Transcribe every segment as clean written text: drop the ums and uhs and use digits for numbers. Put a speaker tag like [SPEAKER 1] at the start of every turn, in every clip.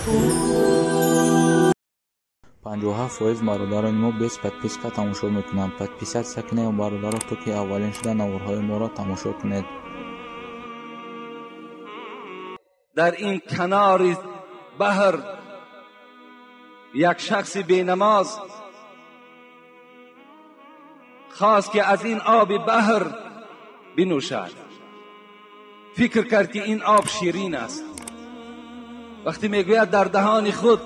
[SPEAKER 1] 57% бародарони мо без подписка тамошо мекунанд. Подписаться кунед бародаро, то ки аввалин шуда наворҳои моро тамошо кунед.
[SPEAKER 2] Дар ин канори баҳр як шахси бенамоз хост ки аз ин оби баҳр бинӯшад. Фикр кард ки ин об ширин аст. Вақте мегӯяд дар даҳони худ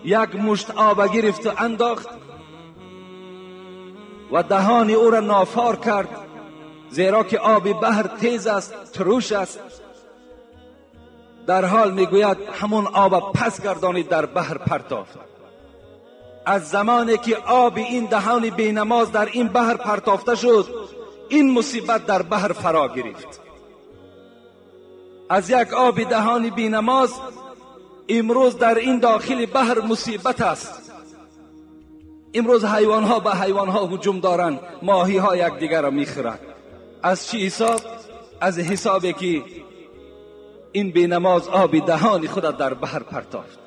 [SPEAKER 2] як мушт об гирифту андохт ва даҳони ӯро нофор кард, зеро ки оби баҳр тез аст, туруш аст. Дар ҳол мегӯяд ҳамон об пас гардонид, дар баҳр партофт. Аз замоне ки оби ин даҳони бенамоз дар ин баҳр партофта шуд, ин мусибат дар баҳр фаро гирифт. Аз як оби даҳони бенамоз имрӯз дар ин дохили баҳр мусибат аст. Имрӯз ҳайвонҳо ба ҳайвонҳо ҳуҷум доранд, моҳиҳо якдигарро мехӯранд. Аз чӣ ҳисоб? Аз ҳисобе ки ин бенамоз оби даҳони худро дар баҳр партофт.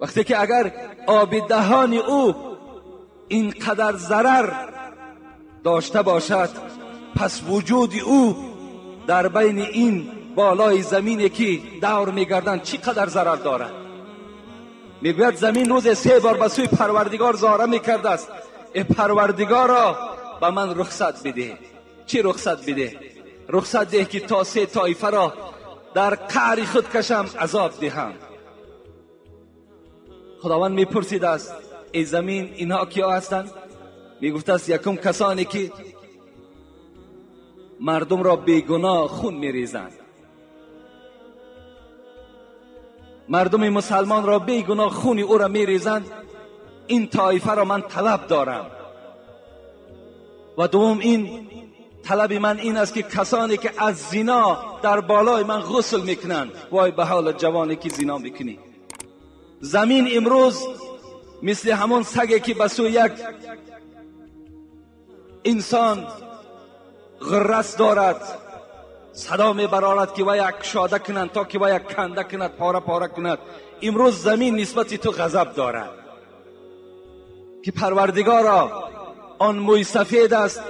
[SPEAKER 2] Вақте ки агар оби даҳони ӯ ин қадар зарар дошта бошад, пас вуҷуди ӯ дар байни ин болои замине ки давр мегарданд чӣ қадар зарар дорад. Мегӯяд замин рӯзе се бор ба сӯи Парвардигор зора мекардааст: э Парвардигоро, ба ман рухсат бидеҳ. Чӣ рухсат бидеҳ? Рухсат деҳ ки то се тоифаро дар қаъри худ кашам, азоб диҳам. Худованд мепурсидааст: эй замин, инҳо киҳо ҳастанд? Мегуфтааст якум касоне ки мардумро бегуноҳ хун мерезанд, мардуми мусалмонро бегуноҳ хуни ӯро мерезанд, ин тоифаро ман талаб дорам. Ва дуввум ин талаби ман ин аст ки касоне ки аз зино дар болои ман ғусл мекунанд. Вой ба ҳоли ҷавоне ки зино мекунӣ. Замин имрӯз мисли ҳамон саге ки ба сӯи як инсон ғуррас дорад, садо мебарорад ки вай кушода кунанд, то ки вай канда кунад, пора пора кунад. Имрӯз замин нисбати ту ғазаб дорад ки Парвардигоро, он мӯй сафед аст,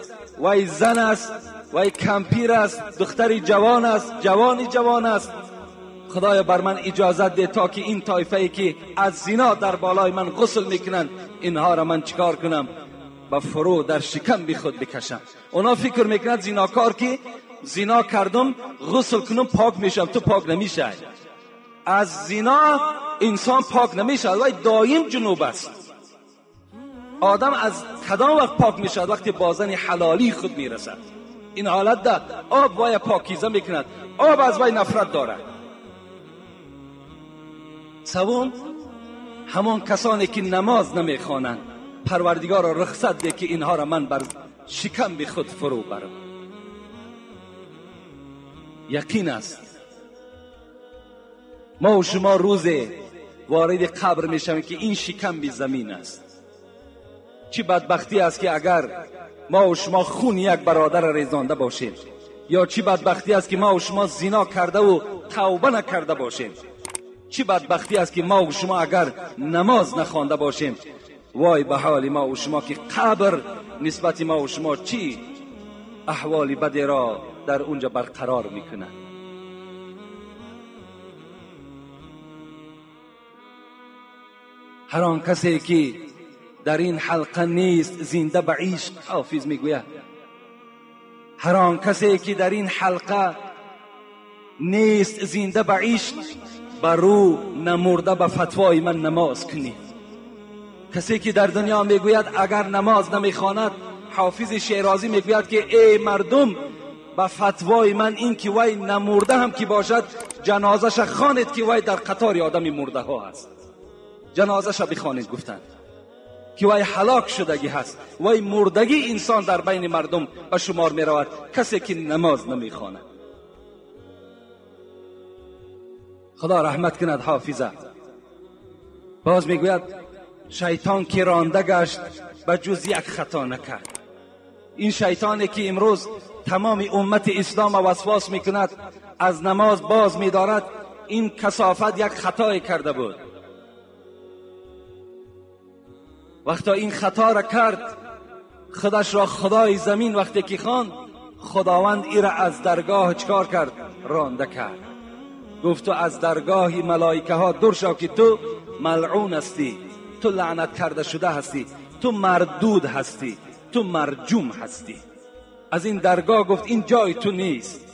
[SPEAKER 2] вай зан аст, вай кампир аст, духтари ҷавон аст, ҷавони ҷавон аст. Худоё, бар ман иҷозат деҳ то ки ин тоифае ки аз зино дар болои ман ғусл мекунанд, инҳоро ман чикор кунам? Ба фурӯ дар шикам худ бикашам. Оно фикр мекунад зинокор ки зино кардум, ғусл кунум, пок мешавам. Ту пок намешавӣ. Аз зино инсон пок намешавад, вай доим ҷунуб аст. Одам аз кадом вақт пок мешавад? Вақте бо зани ҳалолии худ мерасад. Ин ҳолат да об вая покиза мекунад, об аз вай нафрат дорад. Севум, ҳамон касоне ки намоз намехонанд, Парвардигорро рухсат деҳ ки инҳоро ман бар шикам худ фурӯ барам. Яқин аст мо ва шумо рӯзе вориди қабр мешавем ки ин шикам би замин аст. Чӣ бадбахтӣ аст ки агар мо ва шумо хуни як бародарро резонда бошем, ё чӣ бадбахтӣ аст ки мо ва шумо зино кардаву тавба накарда бошем. Чӣ бадбахтӣ аст ки мо ва шумо агар намоз нахонда бошем. Вой ба ҳоли мо ва шумо ки қабр нисбати мо ва шумо чӣ аҳволи бадеро дар унҷа барқарор мекунад. Ҳар он касе ки дар ин ҳалқа нест зинда ба ишқ, ҳофиз мегӯяд, ҳар он касе ки дар ин ҳалқа нест зинда ба ишқ, ба рӯ намурда ба фатвои ман намоз кунӣ. Касе ки дар дунё мегӯяд агар намоз намехонад, ҳофизи Шерозӣ мегӯяд ки эй мардум, ба фатвои ман ин ки вай намурда ҳам ки бошад, ҷанозаша хонед ки вай дар қатори одами мурдаҳо аст. Ҷанозаша бихонед, гуфтанд ки вай ҳалок шудагӣ ҳаст, вай мурдагӣ инсон дар байни мардум ба шумор меравад, касе ки намоз намехонад. Худо раҳмат кунад ҳофиза. Боз мегӯяд шайтон ки ронда гашт ба ҷуз як хато накард. Ин шайтоне ки имрӯз тамоми уммати ислом васвас мекунад, аз намоз боз медорад, این کثافت یک خطای کرده بود. وقتا این خطا را کرد، خودش را خدای زمین وقتی که خواند، خداوند ای را از درگاه چکار کرد؟ رانده کرد. گفت تو از درگاه ملائکه ها دور شو که تو ملعون هستی، تو لعنت کرده شده هستی، تو مردود هستی، تو مرجوم هستی. از این درگاه گفت این جای تو نیست.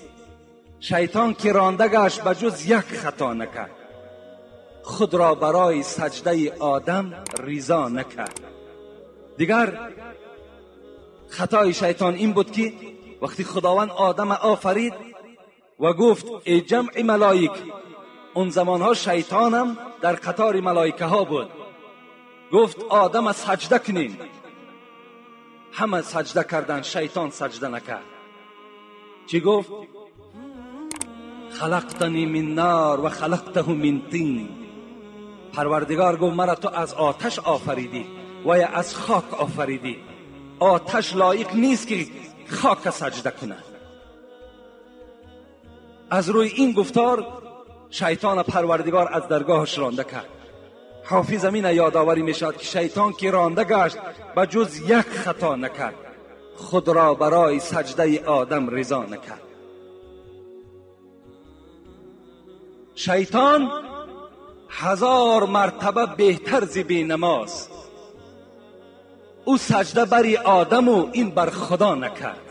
[SPEAKER 2] شیطان که رانده گشت به جز یک خطا نکرد، خود را برای سجده آدم ریزا نکرد. دیگر خطای شیطان این بود که وقتی خداوند آدم آفرید و گفت ای جمع ملائک، اون زمانها شیطانم در قطار ملائکه ها بود، گفت آدم سجده کنین. همه سجده کردن، شیطان سجده نکرد. چی گفت؟ خلقتنی من نار و خلقته من طین. پروردگار گفت مرا تو از آتش آفریدی و یا از خاک آفریدی. آتش لایق نیست که خاک سجده کند. از روی این گفتار شیطان پروردگار از درگاهش رانده کرد. حافظ امین یادآوری میشد که شیطان که رانده گشت به جز یک خطا نکرد، خود را برای سجده آدم رضا نکرد. شیطان 1000 مرتبه بهتر ز بی نماز. او سجده بری آدم و این بر خدا نکرد.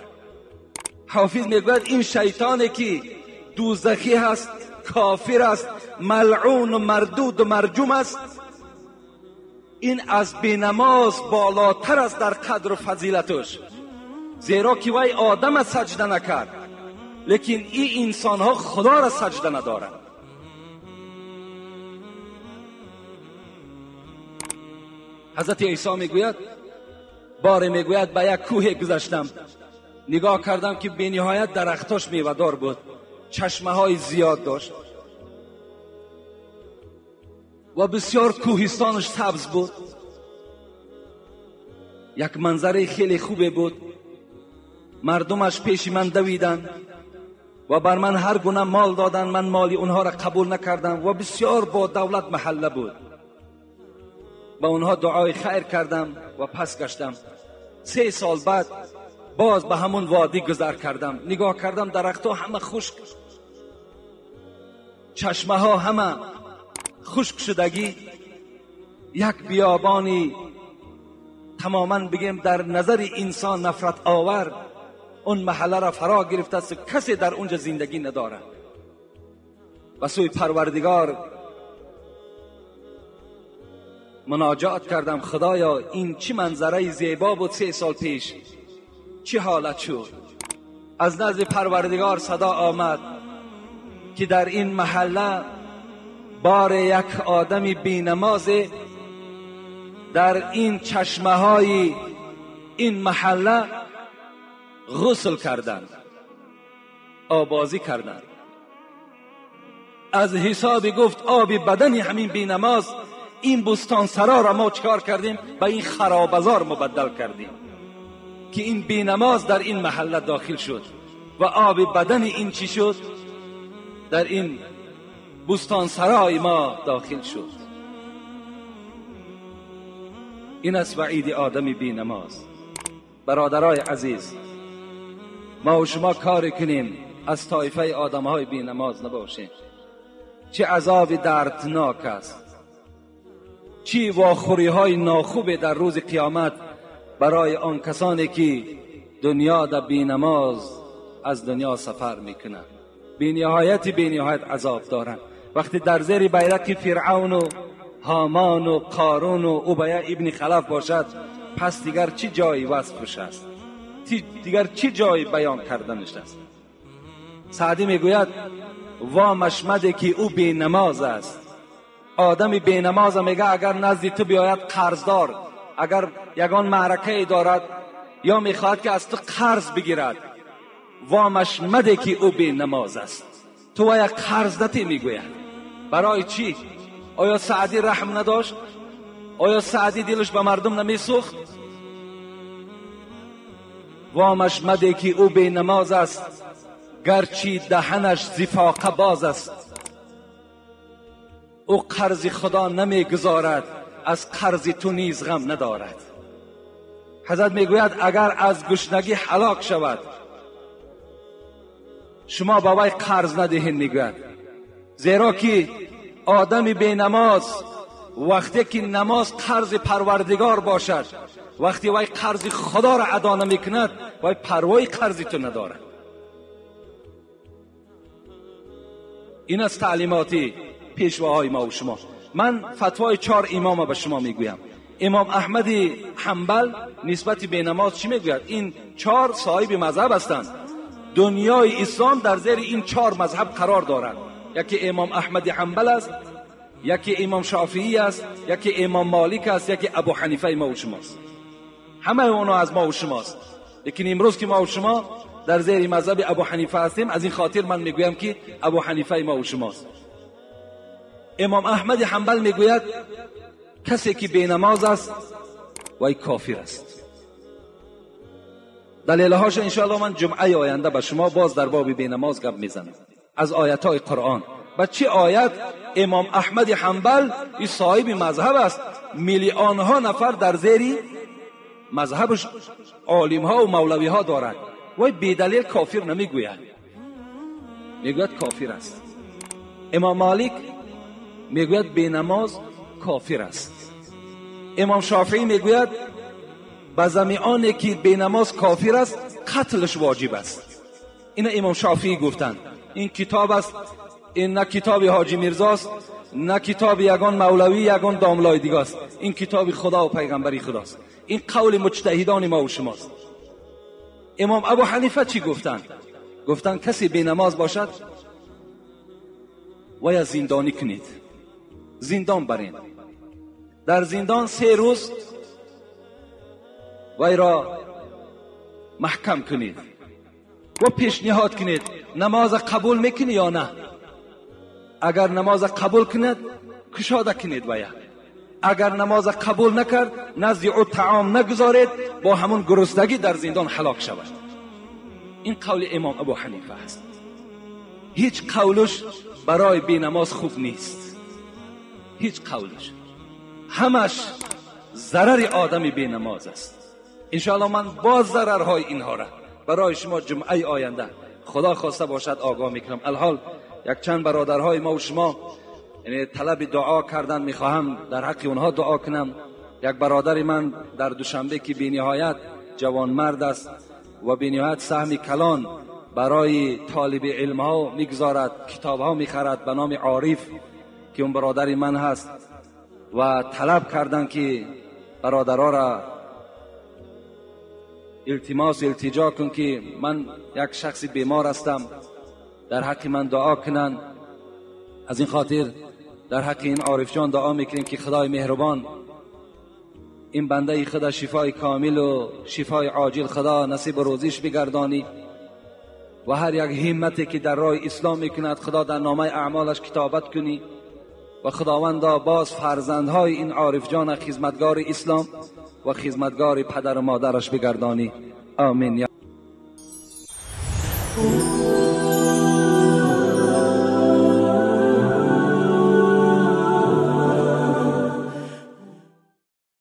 [SPEAKER 2] حافظ میگوید این شیطانی که دوزخی هست، کافر است، ملعون و مردود و مرجوم است، این از بینماز بالاتر است در قدر و فضیلتش، زیرا که وی آدم سجده نکرد، لیکن این انسان ها خدا را سجده ندارند. حضرت عیسی میگوید، باره میگوید به یک کوه گذشتم، نگاه کردم که به نهایت درختاش میوه‌دار بود، چشمه های زیاد داشت و بسیار کوهستانش سبز بود، یک منظره خیلی خوبه بود. مردمش پیش من دویدن و بر من هر گونه مال دادن، من مالی اونها را قبول نکردم و بسیار با دولت محله بود. با اونها دعای خیر کردم و پس گشتم. 3 سال بعد باز به همون وادی گذر کردم، نگاه کردم درختها همه خشک، چشمه ها همه خشک شدگی، یک بیابانی تماما بگیم در نظر انسان نفرت آور اون محله را فرا گرفته است، کسی در اونجا زندگی نداره. و سوی پروردگار مناجات کردم، خدایا این چه منظره زیبا بود 3 سال پیش، چه حالت شد؟ از نزد پروردگار صدا آمد که در این محله بار یک آدمی بی نماز در این چشمه های این محله غسل کردند، آبازی کردند. از حساب گفت آب بدن همین بی نماز این بستان سرا را ما چکار کردیم؟ به این خرابزار مبدل کردیم که این بی نماز در این محله داخل شد و آب بدن این چی شد؟ در این بستان سرای ما داخل شد. این است وعید آدم بی نماز. برادرای عزیز، ما و شما کار کنیم از طایفه آدم های بی نماز نباشیم. چه عذاب دردناک است، چه واخوری های ناخوب در روز قیامت برای آن کسانی که دنیا در بی نماز از دنیا سفر میکنند. بی نهایت عذاب دارند. وقتی در زیر بیرق فرعون و هامان و قارون و ابی ابن خلف باشد، پس دیگر چه جایی وصفش است؟ دیگر چه جایی بیان کردنش است؟ سعدی میگوید وامش مده که او بی نماز است. آدم بی نماز میگه اگر نزد تو بیاید قرضدار، اگر یگان معرکه دارد یا میخواهد که از تو قرض بگیرد، وامش مده که او بی نماز است. تو یک قرض نتی میگوید. برای چی؟ آیا سعدی رحم نداشت؟ آیا سعدی دلش به مردم نمیسوخت؟ وامش مده که او بی نماز است، گرچه دهنش زفاقه باز است. او قرض خدا نمیگذارد، از قرض تو نیز غم ندارد. حضرت میگوید اگر از گشنگی هلاک شود شما با وی قرض ندهین. میگوید زیرا که آدم بی نماز وقتی که نماز قرض پروردگار باشد، وقتی وی قرض خدا را ادا نمیکند، وی پروای قرض تو ندارد. این از تعلیمات پیشواهای ما و شما. من فتوای 4 امام به شما میگویم. امام احمد حنبل نسبت به نماز چی میگوید؟ این 4 صاحب مذهب هستند. دنیای اسلام در زیر این 4 مذهب قرار دارد. یکی امام احمد حنبل است، یکی امام شافعی است، یکی امام مالک است، یکی ابو حنیفه ما و شماست. همه اونا از ما و شماست. لیکن امروز که ما و شما در زیر مذهب ابو حنیفه هستیم، از این خاطر من میگویم که ابو حنیفه ما و شماست. امام احمد حنبل میگوید کسی که بی نماز است وی کافر است. دلیلهاش انشاءالله من جمعه آینده به شما باز در باب بی نماز گپ میزنم از آیت های قرآن. به چه آیت امام احمد حنبل این صاحب مذهب است، میلیون ها نفر در زیر مذهبش عالم ها و مولوی ها دارد، وی بی دلیل کافر نمیگوید، میگوید کافر است. امام مالک میگوید بی نماز کافر است. امام شافعی میگوید به زمیانه که بی نماز کافر است قتلش واجب است. این امام شافعی گفتند. این کتاب است، این نه کتاب حاجی میرزاست، نه کتاب یگان مولوی یگان داملای دیگه است. این کتاب خدا و پیغمبری خداست. این قول مجتهدان ما و شماست. امام ابو حنیفه چی گفتند؟ گفتند کسی بی نماز باشد ویا زندانی کنید، زندان برین، در زندان 3 روز وی را محکم کنید و پیشنهاد کنید نماز قبول میکنی یا نه. اگر نماز قبول کند کشاده کنید ویا، اگر نماز قبول نکرد نزد او طعام نگذارید، با همون گرسنگی در زندان هلاک شود. این قول امام ابو حنیفه است. هیچ قولش برای بی نماز خوب نیست، هیچ قولش، همش ضرر آدم بی نماز است. انشاءالله من باز ضررهای اینها را برای شما جمعه آینده خدا خواسته باشد آگاه میکنم. الحال یک چند برادرهای ما و شما یعنی طلب دعا کردن، میخواهم در حق اونها دعا کنم. یک برادر من در دوشنبه که بی نهایت جوان مرد است و بی نهایت سهم کلان برای طالب علم ها میگذارد، کتاب ها میخرد، به نام عارف که اون برادر من هست و طلب کردن که برادرها را التماس التجا کن که من یک شخص بیمار هستم، در حق من دعا کنن. از این خاطر در حق این عارف جان دعا میکنیم که خدای مهربان این بنده خدا شفای کامل و شفای عاجل خدا نصیب روزیش بگردانی و هر یک همتی که در راه اسلام میکند خدا در نامه اعمالش کتابت کنی و خداوندا باز فرزندهای این عارف جان خدمتگار اسلام و خدمتگار پدر و مادرش بگردانی. آمین.